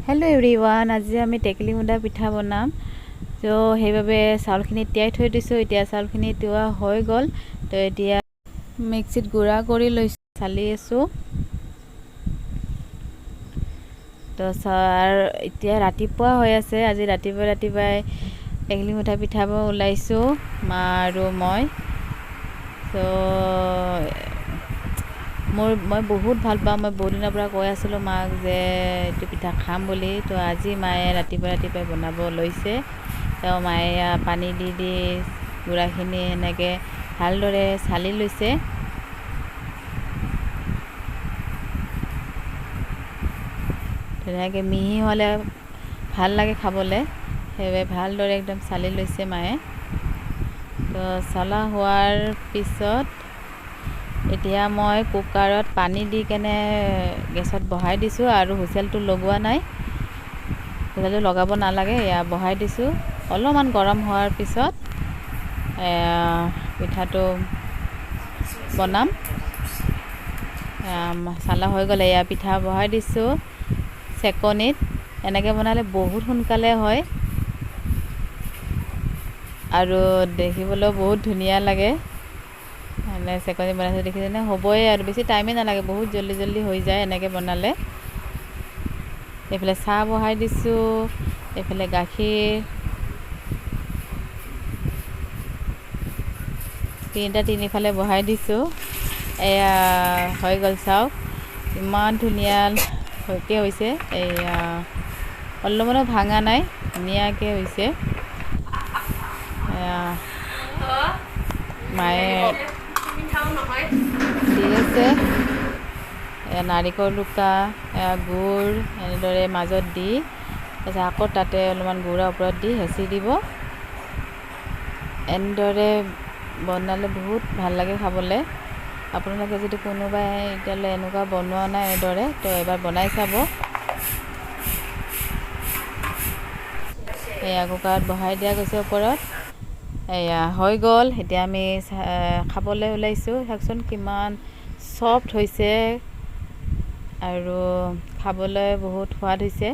Hello' everyone, আজি আমি টেকেলি মুদা পিঠা বনাম। তো সেইবাবে চাউলখিনি তিয়াই থৈ দিছোঁ। এতিয়া চাউলখিনি তিওৱা হৈ গ'ল। তো এতিয়া মিক্সিত গুড়া কৰি লৈছোঁ, চালি আছোঁ। তো ছাৰ এতিয়া ৰাতিপুৱা হৈ আছে। আজি ৰাতিপুৱা ৰাতিপুৱাই টেকেলি মুঠা পিঠা ওলাইছোঁ মা আৰু মই। তো মই বহুত ভাল পাওঁ। মই বহুত দিনৰ পৰা কৈ আছিলোঁ মাক যে এইটো পিঠা খাম বুলি। তো আজি মায়ে ৰাতিপুৱা ৰাতিপুৱাই বনাব লৈছে। তো মায়ে পানী দি দি গুড়াখিনি এনেকৈ ভালদৰে চালি লৈছে। ধুনীয়াকৈ মিহি হ'লে ভাল লাগে খাবলৈ, সেইবাবে ভালদৰে একদম চালি লৈছে মায়ে। তো চলা হোৱাৰ পিছত এতিয়া মই কুকাৰত পানী দি কেনে গেছত বহাই দিছোঁ আৰু হুইচেলটো লগোৱা নাই, হুইচেলটো লগাব নালাগে, এয়া বহাই দিছোঁ। অলপমান গৰম হোৱাৰ পিছত পিঠাটো বনাম। চালা হৈ গ'লে এয়া পিঠা বহাই দিছোঁ চেকনিত। এনেকৈ বনালে বহুত সোনকালে হয় আৰু দেখিবলৈও বহুত ধুনীয়া লাগে। মানে চেকনি বনাইছোঁ দেখিছেনে, হ'বই আৰু বেছি টাইমেই নালাগে, বহুত জল্দি জল্দি হৈ যায় এনেকৈ বনালে। এইফালে চাহ বহাই দিছোঁ, এইফালে গাখীৰ, তিনিটা তিনিফালে বহাই দিছোঁ। এয়া হৈ গ'ল, চাওক ইমান ধুনীয়াকৈ হৈছে। এয়া অলপমানো ভাঙা নাই, ধুনীয়াকৈ হৈছে। এয়া মায়ে দি আছে নাৰিকল ৰুকা, গুড় এনেদৰে মাজত দি, তাৰপিছত আকৌ তাতে অলপমান গুড়া ওপৰত দি হেঁচি দিব। এনেদৰে বনালে বহুত ভাল লাগে খাবলৈ। আপোনালোকে যদি কোনোবাই এতিয়ালৈ এনেকুৱা বনোৱা নাই এনেদৰে, তো এবাৰ বনাই চাব। এয়া কুকাৰত বহাই দিয়া গৈছে ওপৰত। এয়া হৈ গ'ল। এতিয়া আমি খাবলৈ ওলাইছোঁ। চাওকচোন কিমান চফ্ট হৈছে আৰু খাবলৈ বহুত সোৱাদ হৈছে।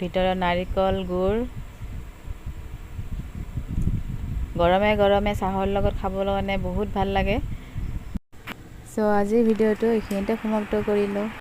ভিতৰত নাৰিকল গুড়, গৰমে গৰমে চাহৰ লগত খাবলৈ কাৰণে বহুত ভাল লাগে। চ' আজিৰ ভিডিঅ'টো এইখিনিতে সমাপ্ত কৰিলোঁ।